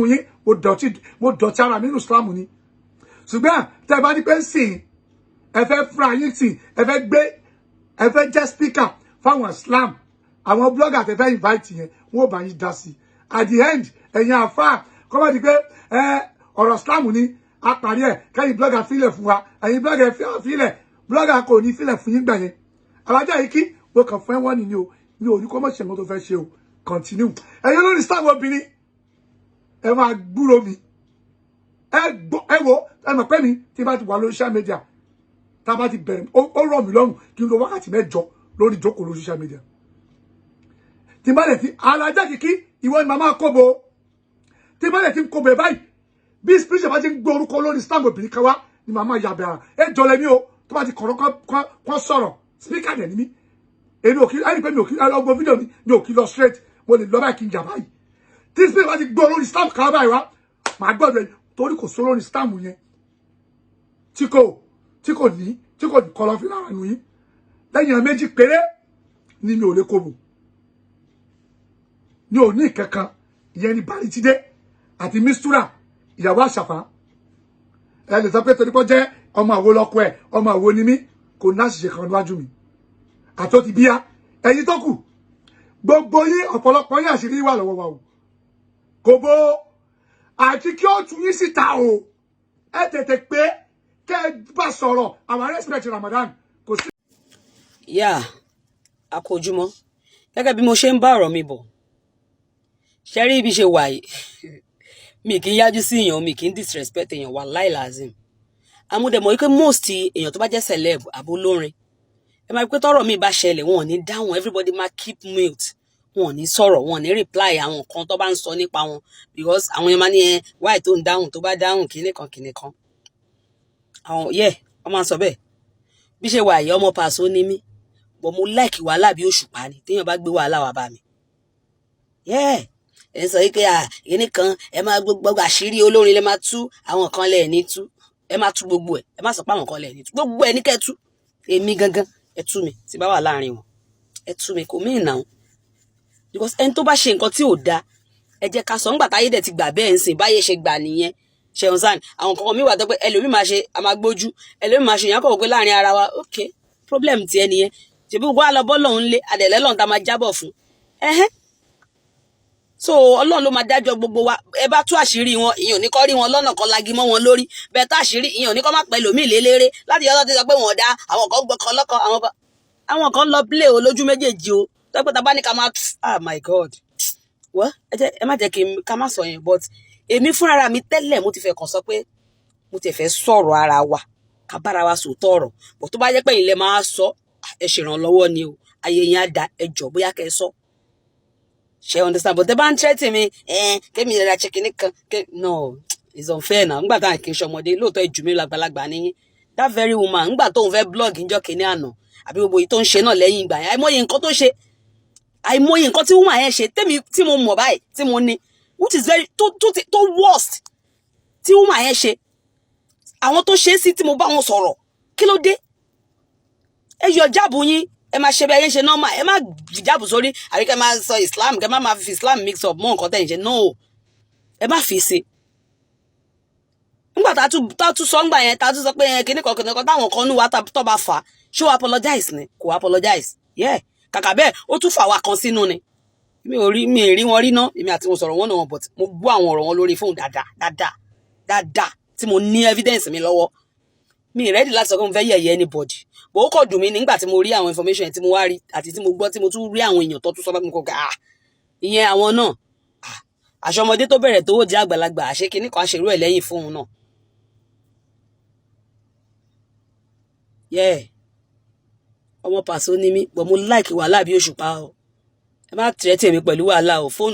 Nínú yín, mo dọ̀tí, mo dọ̀tí ara mi nínú Islam ni. Ṣùgbọ́n tẹ́ bá ní pé ń sìn, ẹ fẹ́ fúnra yín sìn, ẹ fẹ́ gbé, ẹ fẹ́ jẹ́ speaker fáwọn Islam, àwọn blogger tẹ́ fẹ́ invite yẹn, wọ́n ò bá yín dá sí. At the end, ẹ̀yin àfáà kọ́ bá di pé ẹ ọ̀rọ̀ Islam ni a parí ẹ̀, kẹ́yìn blogger filẹ̀ fún wa, ẹ̀yin blogger filẹ̀, blogger kò ní filẹ̀ fún yín gbà yẹn. Alájà yìí, kí mo kàn fún ẹ wọ́n ni o, mi ò ní kó mọ̀ ṣe nǹkan tó fẹ́ ṣe o. Continue. Ẹ̀yin olórí Islam obìnrin, ẹ máa gbúrò mi. Ẹ gbọ́, ẹ wo, ẹ mọ̀ pé mi tí bá ti wà lórí social media, tá a bá ti bẹ̀rẹ̀, ó rọ̀ mí lọ́rùn kí n lo wákàtí 8 lórí ìjókòó lórí social media. Tí bá lè ti alájà kìkí, ìwọ ni màmá kóbo. Tí bá lè ti ń kóbo ẹ báyìí, bí spiritual bá ti ń gbé orúkọ lórí Islam obìnrin kan wá ni màmá yàbẹ̀ ara ẹ jọlẹ̀ mi o. Tó bá ti kọ̀rọ̀ kọ́ sọ̀rọ̀, speaker dẹ̀ ni mí. Èmi ò kí ẹni pé mi ò kí ọgbọ́n fídíò mi, mi ò kí lọ straight. Mo lè lọ báyìí kí n jà báyìí. Tí spirit bá ti gbé olórí Islam kan báyìí wá, màá gbọ́dọ̀ ẹ, torí kò sọ lórí Islam yẹn tí kò ní kọ̀lọ̀fín lára nù yín. Lẹ́yìn ẹ̀ méjì péré ni mi ò lè kóbò, mi ò ní kankan. Ìyẹn ni Baritide àti Mistura, ìyàwó Àṣàfà. Ẹ lè sọ pé torí pé jẹ́ ọmọ àwo lọ́kọ ẹ̀, ọmọ àwo ni mí, kò ní àṣìṣe kan níwájú mi àti ó ti bíyá. Ẹ̀yin tó kù, gbogbo yín, ọ̀pọ̀lọpọ̀ yín, àṣírí wà lọ́wọ́ wa o. Kò bó àti kí ó tún yín síta o. Ẹ tètè pé kẹ́ ẹ bá sọ̀rọ̀. Àwọn respect Ramadan kò sí. Yá, akójúmọ́. Gẹ́gẹ́ bí mo ṣe ń bá ọ̀rọ̀ mi bọ̀, ṣe rí ibi ṣe wà yìí, mi kì í yájú sí èèyàn, mi kì í disrespect èèyàn wà láìláàzim. Àmúdẹ̀mọ̀ wípé most èèyàn tó bá jẹ́ celeb àbólórin, ẹ máa rí pé tọ́rọ̀ mi bá ṣẹlẹ̀, wọn ò ní dáhùn. Everybody máa keep mute, wọn ò ní sọ̀rọ̀, wọn ò ní reply àwọn nǹkan tó bá ń sọ nípa wọn, because àwọn èèyàn máa ní ẹ wáì tó ń dáhùn, tó bá dáhùn, kinní kan kinní kan. Àwọn yẹ wọ́n máa ń sọ bẹ́ẹ̀. Bí ṣe wà yìí, ọmọ Pàṣọ ní mí, but mo like wàhálà bí òṣùpá ni. Téèyàn bá gbé wàhálà wá bá mi, yeah, ẹ ń sọ yìí pé à kíní kan, ẹ máa gbogbo àṣírí olórin lè máa tú, àwọn kan lẹ̀ ní tú. Ẹ máa tú gbogbo ẹ. Ẹ má sọ pé àwọn kan lẹ̀ ní tú. Gbogbo ẹ ní kẹ́ tú. Èmi gangan, ẹ tú mi. Tí bá wà láàrin wọn, ẹ tú mi, kò mí ìnáwó, because ẹni tó bá ṣe nǹkan tí ò dáa, ẹ jẹ́ ká sọ. Ńgbà táyé dẹ̀ ti gbà bẹ́ẹ̀ ń sìn, báyé ṣe gbà nìyẹn. Ṣẹ̀hún sáà, àwọn kankan mi wà tó pé ẹlòmíì máa ṣe, a máa gbójú, ẹlòmíì máa ṣe, ìyẹn kọ̀ pé láàrin ara wa, ok, problem tiẹ̀ nìyẹn. Ṣèbí gbogbo àlọ́ bọ́ lọ́hún lé àdẹ̀lẹ́ lọ́hún tá a máa jábọ̀ fún ẹhẹ́n. So Ọlọ́run ló máa dájọ́ gbogbo wa. Ẹ bá tú àṣírí wọn, ìyẹn ò ní kọ́ rí wọn lọ́nà kan lagi mọ́ wọn lórí bẹ́ẹ̀. Tó àṣírí, ìyẹn ò ní kọ́ má pẹ́ lòmíì lélẹ́rẹ́ láti yọ ọlọ́tí sọ pé wọ́n dá àwọn kan gbọ́ kan lọ́kọ, àwọn kan lọ play o lójú méjèèjì o. Tọ́pẹ́ tá a bá ní ká máa, ah my God, well, ẹ jẹ́ ẹ má jẹ́ kí n ká má sọ yẹn. But èmi fúnra mi tẹ́lẹ̀, mo ti fẹ́ kàn sọ pé mo ti fẹ́ sọ̀rọ̀ ara wa, ká bára wa sòótọ́ ọ̀rọ̀. But tó bá jẹ́ pé ilẹ̀ máa sọ, ẹ ṣèrànlọ́wọ́ ni o, ayé yẹn á da. Ẹ jọ, bóyá kẹ́ ẹ sọ, ṣe understand? But tẹ bá ń threaten mi, ẹ kémi ìrora ṣe kinní kan ké, no, it's unfair na. Ńgbà táwọn kì í ṣọmọdé lóòótọ́, ìjù mi lágbàlagbà níyìn. That very woman, ńgbà tóun fẹ́ blog ńjọ́ kínní àná, àbí gbogbo èyí tó ń ṣe náà lẹ́yìn ìgbà yẹn, àìmọye nǹkan tó ṣe, àìmọye nǹkan tí woman yẹn ṣe tẹ́mi tí mo mọ̀ báyìí, tí mo ní, which is very tó worst tí woman yẹn ṣe, àwọn tó ṣe é sí tí mo bá wọn sọ̀rọ̀. Kí ló dé? Ẹ yọ jáàbù yín, ẹ máa ṣe bí ẹyẹ ń ṣe normal. Ẹ má jáàbù sórí, àbí kẹ́ máa sọ Islam, kẹ́ má máa fi Islam mix up mọ́ nǹkan tẹ̀ ń ṣe. No, ẹ má fi sí. Nígbà tá a tún sọ ńgbà yẹn, tá a tún sọ pé kíní kan kíní kan táwọn kan nù wá tó bá fà á, ṣé ó apologize ni? Kò apologize. Yeah, kàkà bẹ́ẹ̀, ó tún fà wá kan sínú ni. Mi ò rí, mi ì rí wọn rí ná. Èmi àti wọn sọ̀rọ̀ wọn náà, but mo gbọ́ àwọn ọ̀rọ̀ wọn lórí fóònù dáadáa dáadáa dáadáa tí mo ní evidence mi lọ́wọ́. Mi ì ready láti sọ pé mo fẹ́ yẹ̀yẹ́ anybody, but ó kọ̀ dùn mí nígbà tí mo rí àwọn information yẹn tí mo wá rí àti tí mo gbọ́, tí mo tún rí àwọn èèyàn tó tún sọ bá mi kọ gà á. Ìyẹn àwọn náà, àṣọ ọmọdé tó bẹ̀rẹ̀ tó jẹ́ àgbàlagbà, àṣé kinní kan àṣerú ẹ̀ lẹ́yìn fóun náà. Yeah, ọmọ Pàṣọ ni mí, but mo like wàhálà bí òṣùpá o. Ẹ má tìrẹ́tì mi pẹ̀lú wàhálà o, fóònù.